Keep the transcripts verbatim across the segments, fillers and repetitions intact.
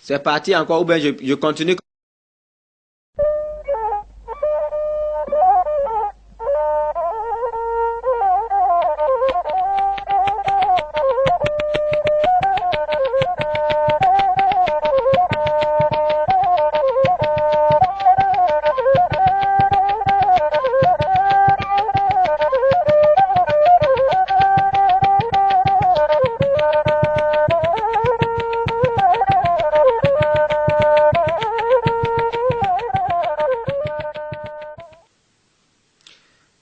C'est parti encore, ou bien je, je continue?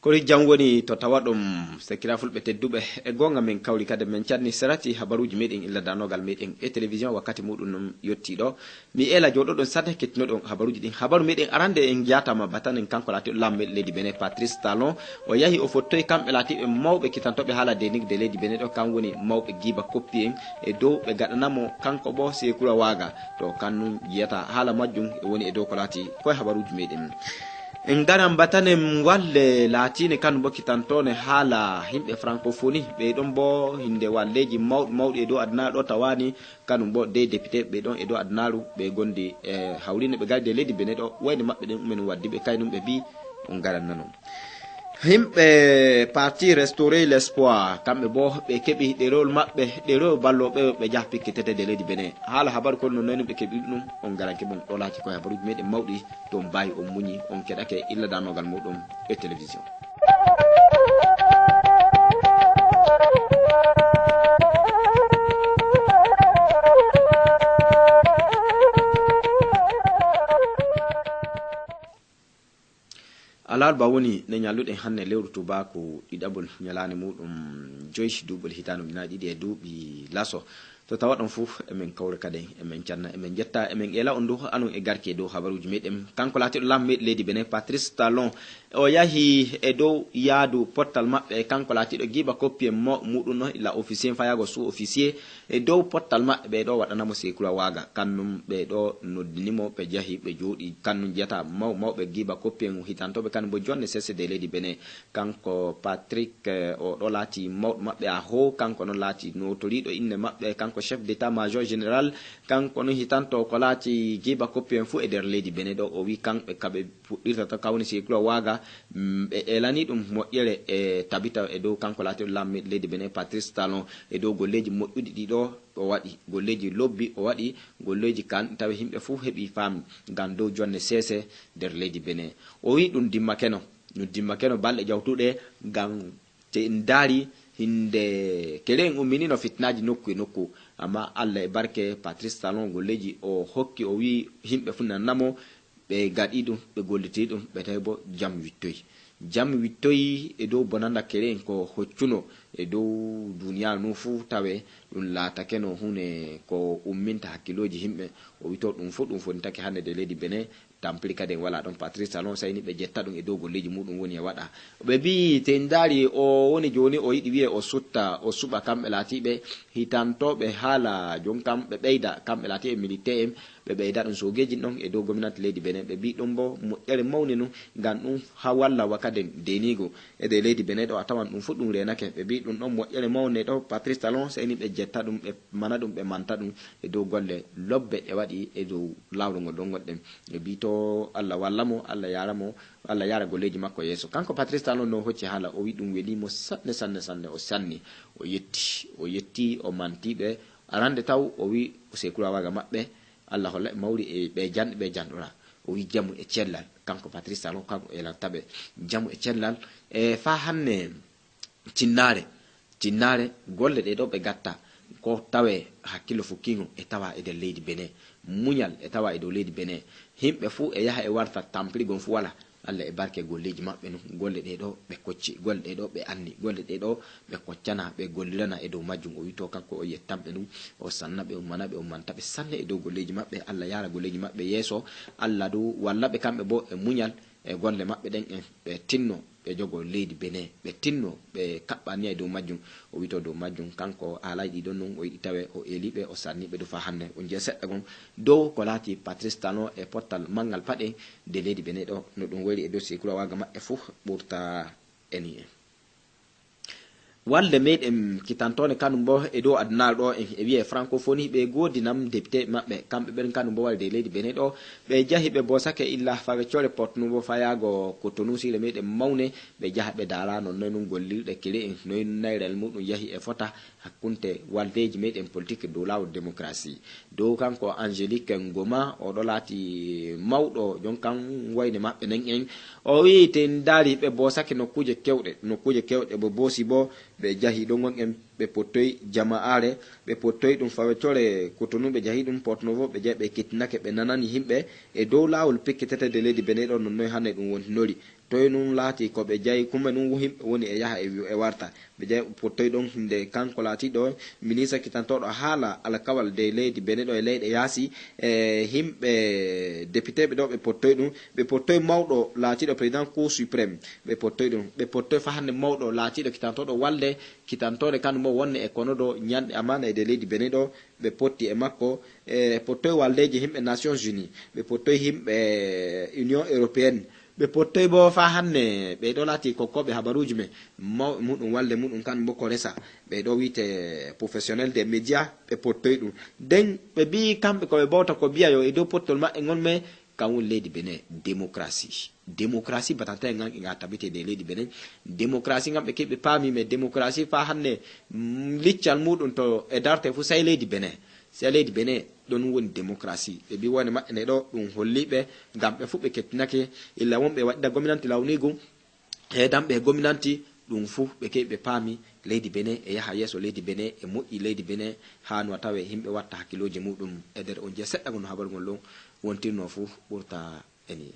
Kori jam woni to tawa ɗum, sakiraaɓe fulɓe tedduɓe. E goonga, min kawri kadi, min canni serati habaruuji meɗen illa danogal meɗen e télévision. Wakkati muɗum ɗum yettii ɗo. Mi eela jooɗoɗon sanne kettinoɗon habaruuji ɗin. Habaru meɗen arande en jatama batanen kanko laatiiɗo laamɗo leydi Benin, Patrice Talon. O yahi o fottoyi kamɓe laatiiɓe mawɓe kitantoɓe haala denigde leydi Benin ɗo, kam woni mawɓe Giba Koppi en e dow ɓe gaɗanamo kanko bo Sekura Waga. To kannun jiyata haala majjum e woni e dow ko laati koye habaruuji meɗen. En ngaran batanen walle laatiine kan bo kitantone haala yimɓe francophonie. Ɓe ɗon bo hinde walleeji mawɗi mawɗi e dow aduna ɗo tawani kanum bo dey député ɓe ɗon e dow adunaaru ɓe gondi e hawrine ɓe gardi e leydi Benin ɗo wayde maɓɓe ɗen umen waddi ɓe kaynum ɓe bi on ngaran nanon. Yimɓe parti Restaurer l'Espoir, kamɓe bo ɓe keɓi ɗerewol maɓɓe, ɗerewol ballo ɓe, ɓe jaha pikkitete de leydi Benin. Haala habaru kon no noynum ɓe keɓi ɗum, on garanke bon ɗo laati koye habaruuji meɗen mawɗi, to on baawi on muñi, on keɗake illa danogal muɗum e télévision. Alarba woni nde ñalluɗen hannde lewru tubaaku ɗiɗaɓol ñalaande muɗum joyi duuɓol hitaande ujunaaji ɗiɗi e duuɓi laso. To tawa ɗon fof emin kawra kadi, emin canna, emin njetta, emin eela on dow anon e garke e dow habaruuji meɗen. Kanko laatiiɗo laamɗo meɗen leydi Benin, Patrice Talon, o yahi e dow yaadu pottal maɓɓe, kanko laatiiɗo giiba koppi en mo-, muɗum no illa officier fayaago sous-officier. E dow pottal maɓɓe ɓe ɗo waɗanamo sekura waaga. Kannum ɓe ɗo noddinimo, ɓe jahi, ɓe jooɗi. Kannum jiyata maw-, mawɓe giiba koppi en hitantooɓe, kannum bo jonne sese de leydi Benin. Kanko Patrick, eh, o ɗo laati mawɗo maɓɓe a ho, kanko noon laati notoriiɗo innde maɓɓe, kanko chef d'état-major général, kanko noon hitanto ko laati giiba koppi en fuu e nder leydi Benin ɗo. O wi kamɓe kaɓe fuɗɗirta to kawni sekura waaga, mm, ɓe eelani ɗum moƴƴere e tabita e dow kanko laatiiɗo laamɗo leydi Benin, Patrice Talon, e dow golleeji moƴƴuɗi ɗi ɗo o waɗi, golleeji lobbi o waɗi, golleeji kan tawi yimɓe fuu heɓi faami ngam dow jonne sese nder leydi Benin. O wi ɗum dimmakeno, ɗum dimmakeno balɗe jawtuɗe ngam te en ndaari hinde kere en umminino fitinaaji nokku e nokku, amma Allah e barke Patrice Talon golleeji o hokki, o wi yimɓe fuu nananamo, ɓe gaɗi ɗum, ɓe golliti ɗum, ɓe tawi bo jam wittoyi. Jam wittoyi e dow bonanda kere en ko hoccuno e dow duniyaaru ndu fuu tawe ɗum laatakeno huunde ko umminta hakkilooji yimɓe. O wi to ɗum fuu ɗum fotintake hannde de leydi Benin, tampiri kadi en wala ɗon. Patrice Talon sayni ɓe jetta ɗum e dow golleeji muɗum woni e waɗa. Ɓe mbi te en ndaari o woni jooni o yiɗi wiye o sutta, o suɓa kamɓe laatiiɓe hitantooɓe haala jon kam ɓe ɓeyda kamɓe laatiiɓe militaire en. Ɓe ɓeyda ɗum soogeeji ɗon e dow gomnati leydi Benin. Ɓe mbi ɗum bo moƴƴere mawne nun, ngam ɗum ha walla wakkaden denigo e de leydi Benin ɗo a tawan ɗum fuu ɗum reenake. Ɓe mbi ɗum ɗon moƴƴere mawne ɗo, Patrice Talon, seyni ɓe jetta ɗum, ɓe mana ɗum, ɓe manta ɗum e dow golle lobbe ɗe waɗi e dow lawru ngol ɗon gonɗen. Ɓe mbi to Allah walla mo, Allah yaara mo, Allah yaara golleeji makko yeeso. Kanko Patrice Talon no hocci haala, o wi ɗum weli mo sanne, sanne, sanne, o sanni, o yetti, o yetti, o manti ɓe. Arande taw o wi o sekura waaga maɓɓe, Allah holla ɓe mawri e ɓe janɗi ɓe janɗora. O wi jamu e cellal, kanko Patrice Talon, kanko eelanta ɓe jamu e cellal. E faa hannde tinnaare, tinnaare, golle ɗe ɗo ɓe gatta, ko tawe hakkillo fukkingo e tawa e nder leydi Benin, muñal e tawa e dow leydi Benin. Yimɓe fuu e yaha e warta, tampirigon fuu wala. Allah e barke golleeji maɓɓe nun, golle ɗe ɗo ɓe kocci, golle ɗe ɗo ɓe anni, golle ɗe ɗo ɓe koccana, ɓe gollirana e dow majjum. O wi to kanko o yettan ɓe ɗum, o sanna ɓe, o mana ɓe, o manta ɓe sanne e dow golleeji maɓɓe. Allah yaara golleeji maɓɓe yeeso, Allah du walla ɓe kamɓe bo e muñal e golle maɓɓe ɗen, e ɓe tinno ɓe jogo leydi Benin, ɓe tinno ɓe kaɓɓa niya e dow majjum. O wi to dow majjum kanko haalaaji ɗi ɗon nun, o yiɗi tawe o eeli ɓe, o sanni ɓe du faa hannde. On jiya seɗɗa gon dow ko laati Patrice Talon e pottal manngal paɗe de leydi Benin ɗo, no ɗum wayri e dow sekura waaga maɓɓe fuu ɓurta eni en. Walde meɗen kitantoonde kanum bo e dow adunaaru ɗo en e wi'e francophonie, ɓe goodi nam député maɓɓe, kamɓe ɓen kanum bo walde e leydi Benin ɗo, ɓe jahi ɓe bosake illa fawe core potnu bo fayaago Cotonou sire meɗen mawne, ɓe jaha ɓe daara non noy nun gollirɗe kere en, noy nun nayrel muɗum yahi e fota hakkunde waldeeji meɗen politique dow laawol démocratie. Dow kanko Angélique Ngoma, oɗo laati mawɗo jon kan wayne maɓɓe nen en. O wi'i te en daari ɓe boosake nokkuuje kewɗe, nokkuuje kewɗe ɓe boosi bo, ɓe jahi ɗon on en, ɓe pottoy jama'aare, ɓe pottoy ɗum fawecore Cotonou, ɓe jahi ɗum Porto-Novo, ɓe jahi ɓe kettinake, ɓe nanani himɓe e dow laawol pikkitete de leydi Benin ɗon, non noy hannde ɗum wontinori. Toy nun laati ko ɓe jahi, kume nun himɓe woni e yaha e wi-, e warta. Ɓe jahi pottoy ɗon nde kanko laatiɗo ministre kitantoɗo haala alkawal de leydi Benin ɗo e leyɗe yaasi, e himɓe député ɓe ɗo ɓe pottoy ɗum, ɓe pottoy mawɗo laatiɗo président Cour suprême, ɓe pottoy ɗum, ɓe pottoy fa hannde mawɗo laatiɗo kitantoɗo walde, kitantoɗe kanum mo wonne e kono ɗo ñanɗe amaana e de leydi Benin ɗo, ɓe potti e makko, e pottoy waldeji himɓe Nations Unies, ɓe pottoy himɓe Union Européenne, ɓe pottoy bo fa hannde ɓe ɗo laati kokkoɓe habaruji men, maw-, muɗum walde muɗum kan bo ko resa, ɓe ɗo wiite professionnel des médias, ɓe pottoy ɗum. Den ɓe mbi kamɓe ko ɓe bawta ko biya yo e dow pottol maɓɓe ngon men, kan woni leydi Benin, démocratie. Démocratie batante ngan e nga tabite de leydi Benin. Démocratie ngan ɓe keɓe paami, mais démocratie fa hannde, mm, liccal muɗum to e darte fu sey leydi Benin. Sey leydi Benin, ɗon woni démocratie. Ɓe mbi wone maɓɓe ne ɗo, ɗum holli ɓe, ngam ɓe fu ɓe kettinake, illa wonɓe waɗida gominanti lawnigu, heedamɓe e gominanti, ɗum fu ɓe keɓi ɓe paami, leydi Benin e yaha yeeso, leydi Benin e moƴƴi, leydi Benin haa no tawe himɓe watta hakkilooji muɗum e nder on jeya seɗɗa ngon no habaru ngol ɗon wontirno fu ɓurta e ni.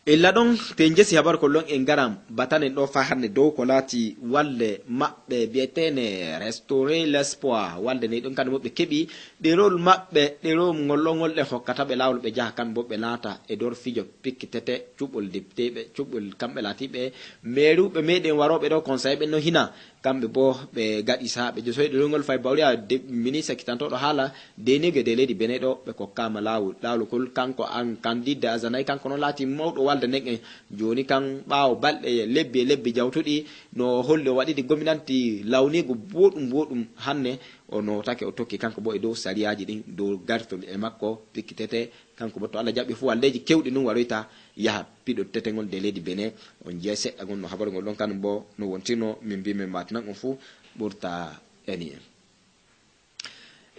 Illa ɗon, te njesi habaru ko lon en ngaran batanen ɗo fa hannde dow ko laati walde maɓɓe bi'eteene Restaurer l'Espoir. Walde ne ɗon kamɓe mo ɓe keɓi ɗerol maɓɓe, ɗerol ngol ɗon ngol ɗe hokkata ɓe laawol ɓe jaha kamɓe bo ɓe laata e dor fijo pikkitete cuɓol depiteeɓe, cuɓol kamɓe laatiiɓe meeruɓe meɗen warooɓe ɗo conseil ɓe no hina. Kamɓe bo ɓe gaɗi saha ɓe josoy ɗerol ngol fay bawriya de-, ministre kitantoɗo haala denigue de leydi Benin ɗo ɓe kokkaama laawol. Laawol kol kanko an Candide Azanay kanko no laati mawɗo walde nden en. Jooni kan ɓaawo balɗe lebbi e lebbi jawtuɗi no holli o waɗidi gominanti lawniigu boɗum boɗum hannde o nootake o tokki kanko bo e dow sariyaaji ɗin dow gartol e makko pikkitete kanko bo to Allah jaɓi fu waldeeji kewɗi nun waroyta yaha piɗo tetengol de leydi Benin. On jeya seɗɗa ngon no habaru ngol ɗon kanum bo no wontirno min mbi min matinan on fu ɓurta eni en.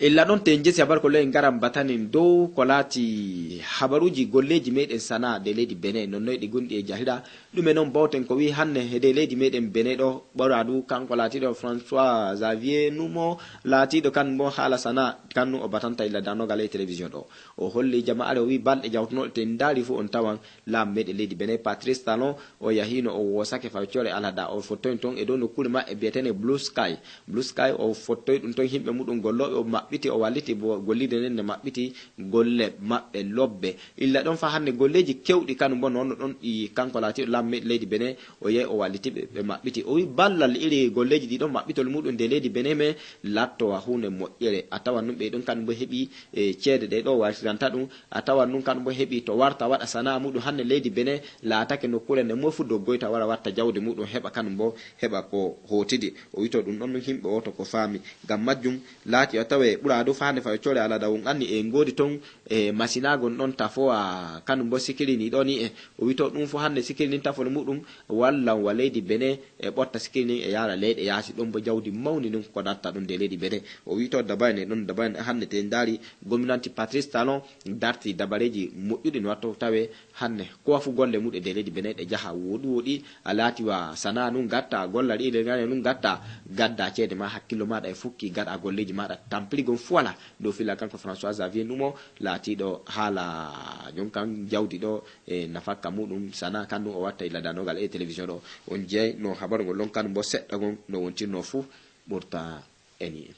Illa ɗon te njesi habaru ko ley ngaran batanin dow ko laati habaruuji golleeji meɗen sana'a de leydi Benin, non noy ɗi gonɗi e jahira. Ɗume non bawten ko wi hannde hede leydi meɗen Benin ɗo, ɓora du kanko laatiɗo François Xavier Numo, laatiɗo kan mo haala sana'a, kan nu o batanta illa danogal e télévision ɗo. O holli jama'are o wi balɗe jawtunoɗe te ndaari fu on tawan Laam meɗen leydi Benin, Patrice Talon, o yahino, o wosake fawcore alada, o fottoyi ton e dow nokkuure maɓɓe bi'etene Blue Sky. Blue Sky, o fottoyi ɗum ton himɓe muɗum gollooɓe, o maɓɓiti, o walliti bo gollirde nden ne maɓɓiti golle maɓɓe lobbe. Illa ɗon fa hannde golleeji kewɗi kanum bo noon no ɗon ɗi kanko laatiiɗo laam meɗen leydi Benin, o yehi o walliti ɓe, ɓe maɓɓiti. O wi ballal iri golleeji ɗi ɗon maɓɓitol muɗum nde leydi Benin men latto wa huunde moƴƴere. A tawan ɗum ɓe ɗon kanum bo heɓi, e, ceede ɗe ɗo wartiranta ɗum. A tawan nun kan bo heɓi to warta waɗa sana'a muɗum hannde leydi Benin laatake nokkuure nde moy fu doggoyta wara watta jawdi muɗum heɓa kan bo heɓa ko hootidi. O wito ɗum ɗon nun himɓe woto ko faami. Ngam majjum laati o tawe ɓura dow fa hannde fawe coore alada on anni e ngoodi ton e masinaagon ɗon tafowa kan bo sikirini ɗo ni e. O wito ɗum fu hannde sikirini tafol muɗum wallan wa leydi Benin e ɓotta sikirini e yaara leyɗe yaasi ɗon bo jawdi mawni nun ko datta ɗum de leydi Benin. O wito dabayne ɗon dabayne hannde te ndaari Gominanti Patrice Talon darti dabareeji moƴƴuɗi no watto tawe hannde ko wafu golle muɗe de leydi Benin ɗe jaha woɗi woɗi a laati wa sana'a nun gatta golla ɗi le ngane nun gatta gadda ceede ma hakkillo maɗa e fukki gaɗa golleeji maɗa tampiri gon fuwala dow fila kanko François Xavier Numo laatiɗo haala jon kan jawdi ɗo e nafakka muɗum sana'a kan ɗum o watta illa danogal e télévision ɗo on jeey no habaru ngol ɗon kan bo seɗɗa gon no wontirno fu ɓurta eni.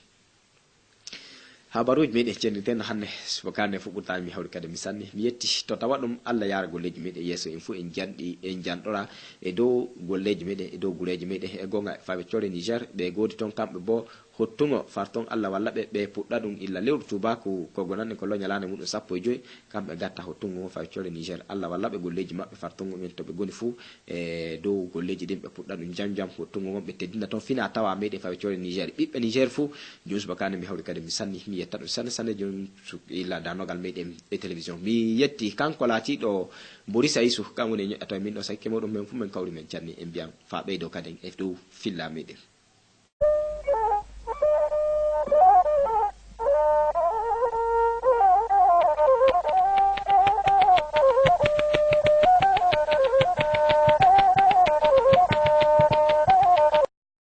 Habaruuji meɗen cennirten hannde subaka nde fof ɓurtaani mi hawri kadi mi sanni. Mi yetti to tawa ɗum Allah yaara golleeji meɗen yeeso en fof en janɗi en janɗora e dow golleeji meɗen e dow gureeji meɗen e goonga e faaɓe coore Niger ɓe goodi toon kamɓe bo hottungo farton Allah walla ɓe, ɓe puɗɗa ɗum illa lewru tubaku ko gonanɗe ko lo ñalaande muɗum sappo e joyi. Kamɓe gatta hottungo ngo fawi cole Niger. Allah walla ɓe golleeji maɓɓe fartongo men to ɓe goni fuu, e dow golleeji ɗin ɓe puɗɗa ɗum jam jam hottungo ngon ɓe teddina toon fina tawa meɗen fawi cole Niger. Ɓiɓɓe Niger fuu, Jus Bakane mi hawri kadi mi sanni mi yetta ɗum sanne sanne. Joni su-, illa danogal meɗen e télévision. Mi yetti kanko laatiɗo Borisa Isu, kan woni e ñoƴƴato e min ɗo sakke moɗon men fuu men kawri men canni en mbiyan fa ɓeydo kadi e dow filla meɗen.